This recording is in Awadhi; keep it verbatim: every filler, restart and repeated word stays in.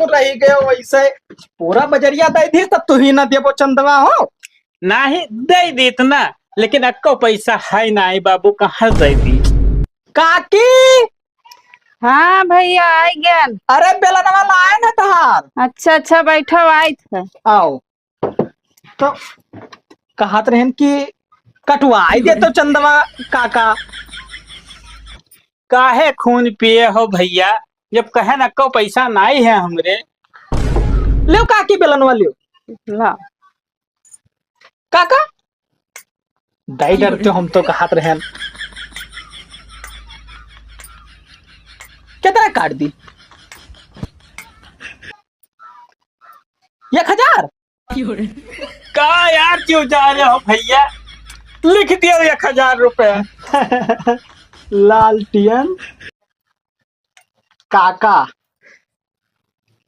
रही गयो वैसे। पूरा बजरिया दे दी, तब तू ही ना देबो चंदवा हो। नाही, दे दीत ना, लेकिन अक्को पैसा है नाही बाबू, कहाँ से दे दी? काकी! हाँ भैया, आइ गएन। अरे, बेलनवा लाएन है तहार। अच्छा, अच्छा, बैठो, आइत है। आओ। तो कहत रहेन कि कटवाई देतो चंदवा काका। काहे खून पिए हो भैया, जब कहे न को पैसा नाई है हमरे। लेव काकी बेलनवा लेव। ला। काका? दाई डरते हम तो कहत रहेन। केतना काट दी? एक हजार? का यार, क्यों जा रहे हो भैया? लिख दियो एक हजार रुपया। लालटियन काका,